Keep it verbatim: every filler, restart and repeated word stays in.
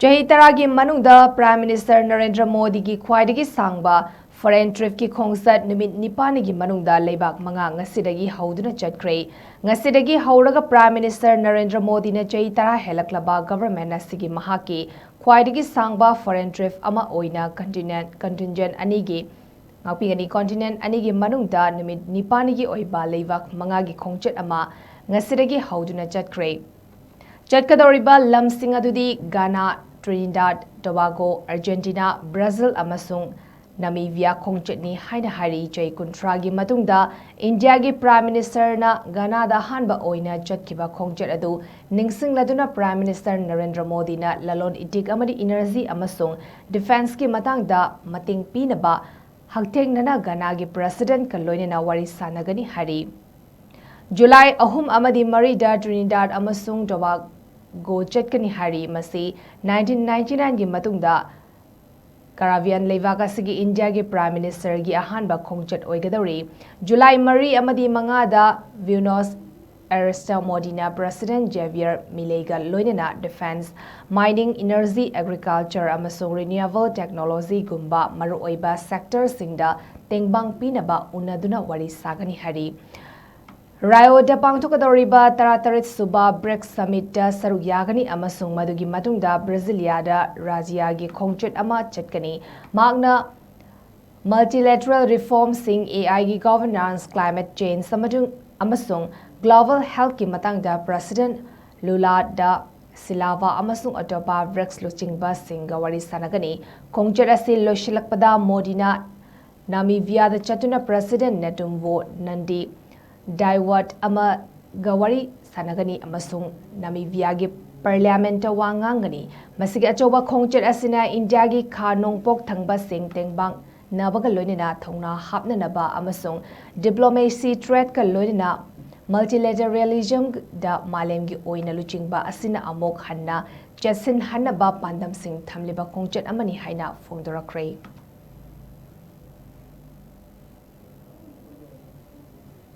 ꯆꯍꯤ ꯇꯔꯥꯒꯤ ꯃꯅꯨꯡꯗ Prime Minister ꯅꯔꯦꯟꯗ꯭ꯔ ꯃꯣꯗꯤꯒꯤ ꯈ꯭ꯋꯥꯏꯗꯒꯤ ꯁꯥꯡꯕ foreign tripꯀꯤ ꯈꯣꯡꯆꯠ ꯅꯨꯃꯤꯠ ꯅꯤꯄꯥꯜꯅꯤꯒꯤ ꯃꯅꯨꯡꯗ ꯂꯩꯕꯥꯛ ꯃꯉꯥ ꯉꯁꯤꯗꯒꯤ ꯍꯧꯗꯨꯅ ꯆꯠꯈ꯭ꯔꯦ꯫ ꯉꯁꯤꯗꯒꯤ ꯍꯧꯔꯒ Prime Minister ꯅꯔꯦꯟꯗ꯭ꯔ ꯃꯣꯗꯤꯅ ꯆꯍꯤ ꯇꯔꯥ ꯍꯦꯜꯂꯛꯂꯕ government ꯑꯁꯤꯒꯤ ꯃꯍꯥꯛꯀꯤ ꯈ꯭ꯋꯥꯏꯗꯒꯤ ꯁꯥꯡꯕ foreign trip ꯑꯃ ꯑꯣꯏꯅ continent, contingent ꯑꯅꯤꯒꯤ ꯉꯥꯛꯄꯤꯒꯅꯤ꯫ Continent ꯑꯅꯤꯒꯤ ꯃꯅꯨꯡꯗ ꯅꯨꯃꯤꯠ ꯅꯤꯄꯥꯜꯅꯤꯒꯤ ꯑꯣꯏꯕ ꯂꯩꯕꯥꯛ ꯃꯉꯥꯒꯤ ꯈꯣꯡꯆꯠ ꯑꯃ ꯉꯁꯤꯗꯒꯤ ꯍꯧꯗꯨꯅ ꯆꯠꯈ꯭ꯔꯦ꯫ ꯆꯠꯀꯗꯧꯔꯤꯕ ꯂꯝꯁꯤꯡ ꯑꯗꯨꯗꯤ ꯒꯥꯅꯥ, ꯇ꯭ꯔꯤꯅꯤꯗꯥꯗ ꯇꯣꯕꯥꯒꯣ, ꯑꯔꯖꯦꯟꯇꯤꯅꯥ, ꯕ꯭ꯔꯥꯖꯤꯜ ꯑꯃꯁꯨꯡ ꯅꯥꯃꯤꯕꯤꯌꯥ ꯈꯣꯡꯆꯠꯅꯤ ꯍꯥꯏꯅ ꯍꯥꯏꯔꯤ꯫ ꯆꯍꯤ ꯀꯨꯟꯊ꯭ꯔꯥꯒꯤ ꯃꯇꯨꯡꯗ ꯏꯟꯗꯤꯌꯥꯒꯤ Prime Ministerꯅ ꯒꯥꯅꯥꯗ ꯑꯍꯥꯟꯕ ꯑꯣꯏꯅ ꯆꯠꯈꯤꯕ ꯈꯣꯡꯆꯠ ꯑꯗꯨ ꯅꯤꯡꯁꯤꯡꯂꯗꯨꯅ Prime Minister ꯅꯔꯦꯟꯗ꯭ꯔ ꯃꯣꯗꯤꯅ ꯂꯂꯣꯟ ꯏꯇꯤꯛ ꯑꯃꯗꯤ energy ꯑꯃꯁꯨꯡ defenceꯀꯤ ꯃꯇꯥꯡꯗ ꯃꯇꯦꯡ ꯄꯤꯅꯕ ꯍꯛꯊꯦꯡꯅꯅ ꯒꯥꯅꯥꯒꯤ Presidentꯀ ꯂꯣꯏꯅꯅ ꯋꯥꯔꯤ ꯁꯥꯟꯅꯒꯅꯤ ꯍꯥꯏꯔꯤ꯫ ꯖꯨꯂꯥꯏ ꯑꯍꯨꯝ ꯑꯃꯗꯤ ꯃꯔꯤꯗ ꯇ꯭ꯔꯤꯅꯤꯗꯥꯗ ꯑꯃꯁꯨꯡ ꯇꯣꯕꯥꯒꯣ ꯆꯠꯀꯅꯤ ꯍꯥꯏꯔꯤ꯫ ꯃꯁꯤ nineteen ninety nineꯒꯤ ꯃꯇꯨꯡꯗ Caribbean ꯂꯩꯕꯥꯛ ꯑꯁꯤꯒꯤ ꯏꯟꯗꯤꯌꯥꯒꯤ Prime Ministerꯒꯤ ꯑꯍꯥꯟꯕ ꯈꯣꯡꯆꯠ ꯑꯣꯏꯒꯗꯧꯔꯤ꯫ ꯖꯨꯂꯥꯏ ꯃꯔꯤ ꯑꯃꯗꯤ ꯃꯉꯥꯗ Buenos Airesꯇ ꯃꯣꯗꯤꯅ President Javier Mileiꯒ ꯂꯣꯏꯅꯅ defence, mining, energy, agriculture ꯑꯃꯁꯨꯡ renewable technologyꯒꯨꯝꯕ ꯃꯔꯨꯑꯣꯏꯕ sectorꯁꯤꯡꯗ ꯇꯦꯡꯕꯥꯡ ꯄꯤꯅꯕ ꯎꯅꯗꯨꯅ ꯋꯥꯔꯤ ꯁꯥꯒꯅꯤ ꯍꯥꯏꯔꯤ꯫ ꯔꯥꯏꯑꯣꯗ ꯄꯥꯡꯊꯣꯛꯀꯗꯧꯔꯤꯕ ꯇꯔꯥꯇꯔꯦꯠ ꯁꯨꯕ BRICS Summitꯇ ꯁꯔꯨꯛ ꯌꯥꯒꯅꯤ ꯑꯃꯁꯨꯡ ꯃꯗꯨꯒꯤ ꯃꯇꯨꯡꯗ ꯕ꯭ꯔꯥꯖꯤꯂꯤꯌꯥꯗ ꯔꯥꯖ꯭ꯌꯒꯤ ꯈꯣꯡꯆꯠ ꯑꯃ ꯆꯠꯀꯅꯤ꯫ ꯃꯍꯥꯛꯅ multilateral reformꯁꯤꯡ, AIꯒꯤ governance, climate change ꯑꯃꯁꯨꯡ, ꯑꯃꯁꯨꯡ global healthꯀꯤ ꯃꯇꯥꯡꯗ President Lula da Silva ꯑꯃꯁꯨꯡ ꯑꯇꯣꯞꯄ BRICS ꯂꯨꯆꯤꯡꯕꯁꯤꯡꯒ ꯋꯥꯔꯤ ꯁꯥꯟꯅꯒꯅꯤ꯫ ꯈꯣꯡꯆꯠ ꯑꯁꯤ ꯂꯣꯏꯁꯤꯜꯂꯛꯄꯗ ꯃꯣꯗꯤꯅ ꯅꯥꯃꯤꯕꯤꯌꯥꯗ ꯆꯠꯇꯨꯅ President Netumbo Nandi Ndaitwah ꯑꯃꯒ ꯋꯥꯔꯤ ꯁꯥꯟꯅꯒꯅꯤ ꯑꯃꯁꯨꯡ ꯅꯥꯃꯤꯕꯤꯌꯥꯒꯤ Parliamentꯇ ꯋꯥ ꯉꯥꯡꯒꯅꯤ꯫ ꯃꯁꯤꯒꯤ ꯑꯆꯧꯕ ꯈꯣꯡꯆꯠ ꯑꯁꯤꯅ ꯏꯟꯗꯤꯌꯥꯒꯤ ꯈꯥ ꯅꯣꯡꯄꯣꯛ ꯊꯪꯕꯁꯤꯡ ꯇꯦꯡꯕꯥꯡꯅꯕꯒ ꯂꯣꯏꯅꯅ ꯊꯧꯅꯥ ꯍꯥꯞꯅꯅꯕ ꯑꯃꯁꯨꯡ diplomacy threatꯀ ꯂꯣꯏꯅꯅ multilateralismꯗ ꯃꯥꯂꯦꯝꯒꯤ ꯑꯣꯏꯅ ꯂꯨꯆꯤꯡꯕ ꯑꯁꯤꯅ ꯑꯃꯨꯛ ꯍꯟꯅ ꯆꯦꯠꯁꯤꯟꯍꯟꯅꯕ ꯄꯥꯟꯗꯝꯁꯤꯡ ꯊꯝꯂꯤꯕ ꯈꯣꯡꯆꯠ ꯑꯃꯅꯤ ꯍꯥꯏꯅ ꯐꯣꯡꯗꯣꯔꯛꯈ꯭ꯔꯦ꯫